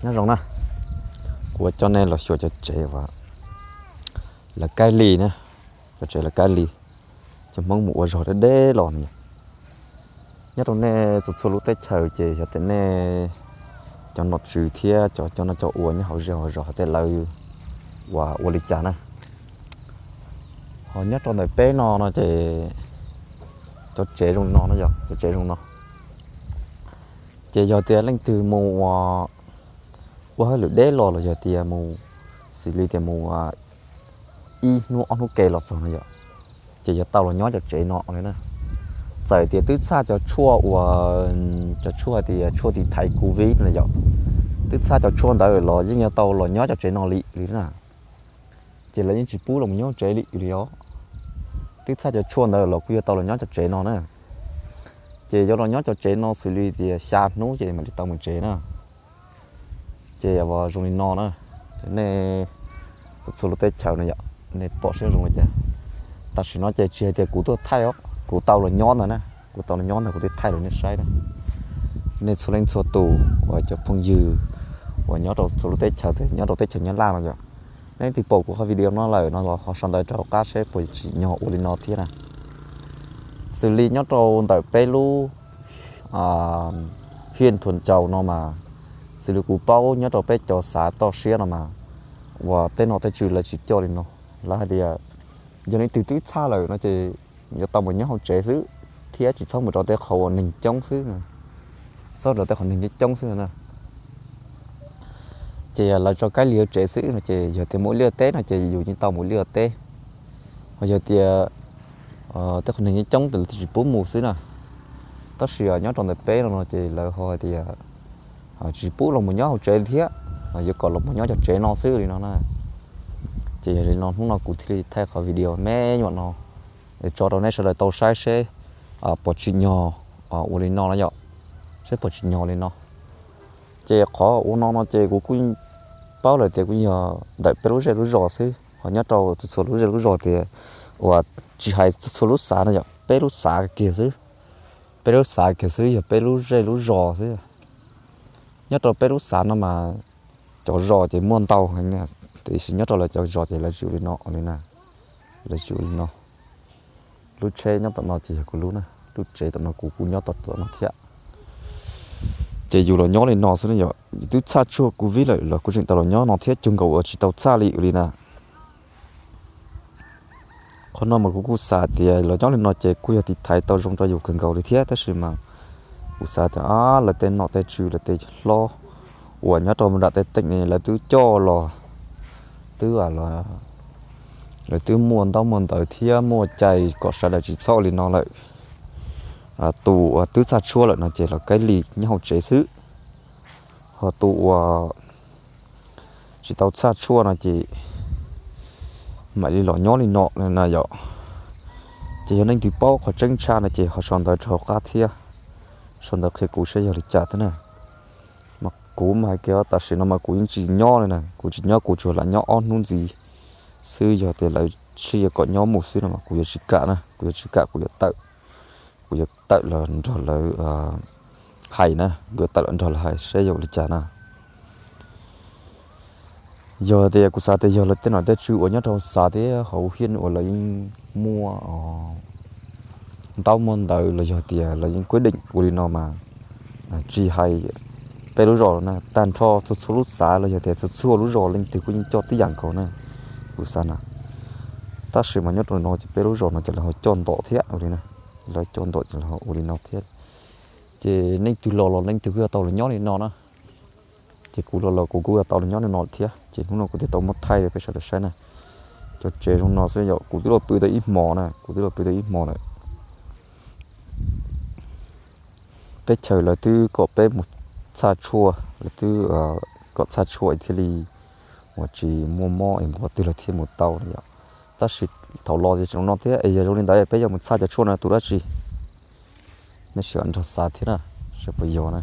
Nyob zoo na, kuv coj nej los xyuas cov tsev uas lawv kaij li na, cov tsev lawv kaij li, cov Hmoob mus ua zog deb deb los na yom. Nyob rau nej txhua txhua lub teb chaws ces yog tias nej cov nom tswv thiab cov coj noj coj ua nyob hauv zej hauv zos hais tias lawv uas ua li cas na. Ho nyob rau ntawm peb no no ces cov tsev zoo no no yog cov tsev zoo no. Ces yog tias leej twg mus ua, ua hauj lwm deb los los yog tias mus, xws li tias mus ib hnub ob hnub ke los txog no yom, ces yog tau los nyob cov tsev no li na. Txawm tias twb txhaj cov tshuaj uas, cov tshuaj hais tias tshuaj tiv thaiv covid no yom, twb txhaj cov tshuaj ntawd los yeej yog tau los nyob cov tsev no li li na. Ces lawv yeej tsis pub los mus nyob tsev li li os. Twb txhaj cov tshuaj ntawd los kuj yog tau los nyob cov tsev no na. Ces yuav los nyob cov tsev no xws li tias xya hnub ces mam li tau mus tsev na. Ces zoo li no na, nej txhua lub teb chaws no yom, nej pom seb zoo li cas. Tam sim no ces tsis hais tias kuv tuaj thaij os, kuv tau los nyob ntag na, kuv tau los nyob ntag kuv thiaj thaij rau nej saib na. Nej txhua leej txhua tus uas cov phooj ywg uas nyob rau txhua lub teb chaws, nyob rau teb chaws Nyab Laj no yom, nej twb pom kuv qhov video no lawm no los ho sau ntawv rau hauv qab seb puas tsim nyog ua li no thiab na. Xws li nyob rau ntawm peb lub hiaj Thuam Ntsaus no mas, xws li kuv paub nyob rau peb cov xav toj siab no mas, uas tej nom tej tswv lawv tsis coj li no. Lawv hais tias yog leej twg twb txhaj lawm no ces yuav tau mus nyob hauv tsev xwb, thiab tsis txhob mus rau tej qhov uas neeg coob xwb, txhob rau tej qhov neeg coob coob xwb na. Ces lawv tso kaij li hauv tsev xwb no ces yog tias mus ua liaj teb no ces yus yeej tau mus ua liaj teb. Ho yog tias tej qhov neeg coob coob ces lawv thiaj tsis pub mus xwb na. Tab sis nyob rau ntawm peb no no ces lawv ho hais tias tsis pub los mus nyob hauv tsev li thiab, yuav kom los mus nyob cov tsev no xwb li no na. Ces yog li no hnub no kuv thiaj li thaij qhov video me nyuam no es tso rau nej sawv daws tau saib seb puas tsim nyog ua li no na yom, seb puas tsim nyog li no. Ces qhov ua no no ces kuv kuj paub lawm tias kuj yog ntawm peb lub zej lub zos xwb, ho nyob rau txhua txhua lub zej lub zos tias, uas tsis hais txhua txhua lub xav no yom, peb lub xav kiag xwb, peb lub xav kiag xwb yog peb lub zej lub zos xwb. Nyob rau peb lub xav no mas cov zos ces muaj ntau heev, tiam sis nyob rau lawv cov zos ces lawv tsis ua li no li na, lawv tsis ua li no. Lub tsheb nyob tom no ces yog kuv lub na, lub tsev tom no kuv kuj nyob tom no thiab. Ces yus los nyob li no xwb ne yom, yus twb txhaj tshuaj covid lawm los kuj tseem tau los nyob no thiab, cuag nkaus uas tsis tau txhaj li ua li na. Qhov no mas kuv kuj xav tias los nyob li no ces kuj yog tiv thaiv tau zoo rau yus kawg nkaus li thiab, tab sis mas kuv xav tias lawv tej nom tej tswv lawv tej hlob uas nyob rau nram tej teem ne lawv twb coj los, twb lawv twb muaj ntaub muaj ntawv thiab muaj cai kom sawv daws tsis txhob li no lawm. Tus uas twb txhaj tshuaj lawm no ces los kaij li nyob hauv tsev xwb, ho tus uas tsis tau txhaj tshuaj no ces mam li los nyob li no na yom. Ces yog leej twg paub qhov tseeb tshaj no ces ho sau ntawv rau hauv qab thiab, sau ntawv qhia kuv saib yog li cas thiab na. Mas kuv mas hais kiag tam sim no mas kuv yeej tsis nyob li na, kuv tsis nyob, kuv tsuas lam nyob ob hnub ntxiv xwb, yog tias lawv sib yuav kom nyob mus xwb no mas kuv yuav tsis kam na, kuv yuav tsis kam, kuv yuav tawm, kuv yuav tawm los nrog lawv hais na, kuv yuav tawm los nrog lawv hais saib yog ua li cas na. Yog tias kuv xav tias yog lawv tej nom tej tswv uas nyob rau xav thiab hauv hiaj uas lawv yeej muaj ntaub muaj ntawv los yog tias lawv yeej kuj deem ua li no mas, tsis hais peb lub zos na, tag nrho txhua txhua lub xav los yog tias txhua txhua lub zos leej twg kuj yeej coj tib yam nkaus na, kuv xav na. Tab sis mas nyob rau no ces peb lub zos no ces lawv ho coj ntom thiab ua li na, lawv coj ntom ces lawv ho ua li no thiab. Ces leej twg los los leej twg kuj yuav tau los nyob li no na. Ces kuv los los kuv kuj yuav tau los nyob li no thiab, ces hnub no kuv thiaj tau muab thaij rau peb sawv daws saib na. Cov tsev zoo no xwb yom, kuv twb los pw tau ib hmos na, kuv twb los pw tau ib hmos lawm. Teb chaws lawv twb kom peb mus txhaj tshuaj, lawv twb kom txhaj tshuaj thiaj li uas tsis muaj mob es mus qhov twg los thiaj mus tau na yom. Tab sis thaum los ces tseem no thiab es yog zoo li ntawd peb yuav mus txhaj cov tshuaj no tus dab tsi? Nej sim nrog xav thiab na, seb puas yog na.